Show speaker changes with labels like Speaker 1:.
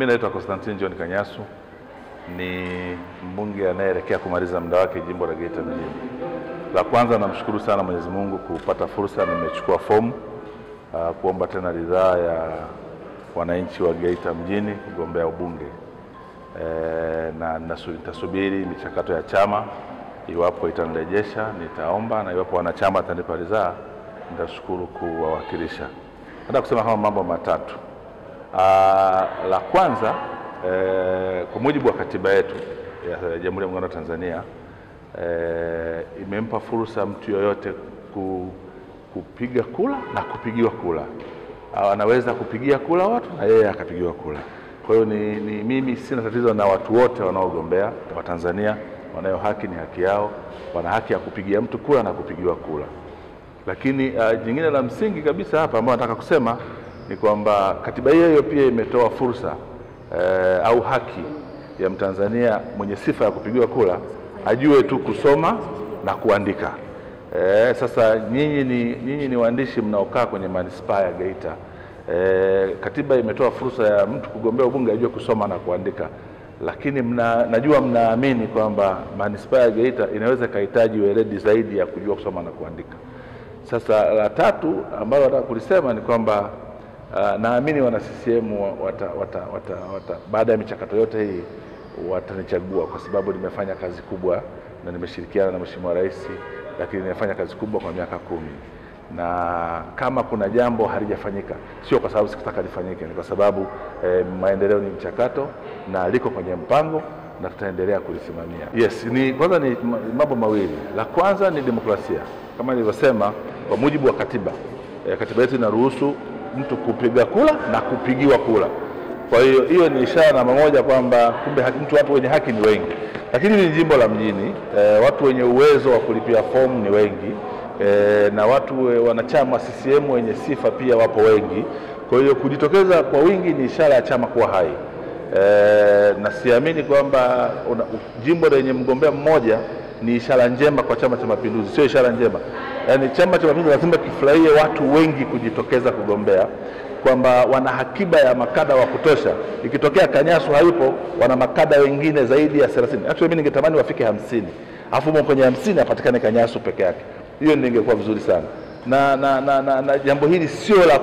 Speaker 1: Mimi naitwa Constantine John Kanyasu, ni mbunge anayeelekea kumaliza muda wake jimbo la Geita mjini. La kwanza namshukuru sana Mwenyezi Mungu kupata fursa, nimechukua fomu kuomba tena ridhaa ya wananchi wa Geita mjini kugombea ubunge. Na nitasubiri michakato ya chama, iwapo itanirejesha nitaomba, na iwapo wanachama watanipa ridhaa nitashukuru kuwawakilisha. Nataka kusema kama mambo matatu. La kwanza, kwa mujibu wa katiba yetu ya Jamhuri ya Muungano wa Tanzania, imempa fursa mtu yoyote kupiga kula na kupigiwa kula. Anaweza kupigia kula watu na yeye akapigiwa kula. Kwa hiyo ni mimi sina tatizo na watu wote wanaogombea wa Tanzania, wanayo haki, ni haki yao, wana haki ya kupigia mtu kula na kupigiwa kula. Lakini jingine la msingi kabisa hapa ambao nataka kusema ni kwamba katiba hiyo pia imetoa fursa au haki ya Mtanzania mwenye sifa ya kupigiwa kula ajue tu kusoma na kuandika. Sasa nyinyi ni waandishi mnaokaa kwenye manispaa ya Geita. Katiba imetoa fursa ya mtu kugombea ubunge ajue kusoma na kuandika. Lakini najua mnaamini kwamba manispaa ya Geita inaweza kahitaji weledi zaidi ya kujua kusoma na kuandika. Sasa la tatu ambalo nataka kulisema ni kwamba naamini wana CCM baada ya michakato yote hii watanichagua, kwa sababu nimefanya kazi kubwa na nimeshirikiana na Mheshimiwa Rais, lakini nimefanya kazi kubwa kwa miaka 10. Na kama kuna jambo halijafanyika, sio kwa sababu sikutaka lifanyike, ni kwa sababu maendeleo ni mchakato na liko kwenye mpango na tutaendelea kulisimamia. Yes, kwanza ni mambo mawili. La kwanza ni demokrasia. Kama nilivyosema, kwa mujibu wa katiba, katiba yetu inaruhusu mtu kupiga kula na kupigiwa kula. Kwa hiyo hiyo ni ishara namba moja kwamba kumbe mtu watu wenye haki ni wengi. Lakini ni jimbo la mjini, watu wenye uwezo wa kulipia fomu ni wengi, na watu wanachama CCM wenye sifa pia wapo wengi. Kwa hiyo kujitokeza kwa wingi ni ishara ya chama kuwa hai. Na siamini kwamba jimbo lenye mgombea mmoja ni ishara njema kwa Chama cha Mapinduzi. Sio ishara njema. Yaani Chama cha Mapinduzi lazima kifurahie watu wengi kujitokeza kugombea, kwamba wana hakiba ya makada wa kutosha. Ikitokea Kanyasu hayupo, wana makada wengine zaidi ya 30. Actually mimi ningetamani wafike 50. Alafu kwenye 50 apatikane Kanyasu peke yake. Hiyo ndio ingekuwa vizuri sana. Na jambo hili sio la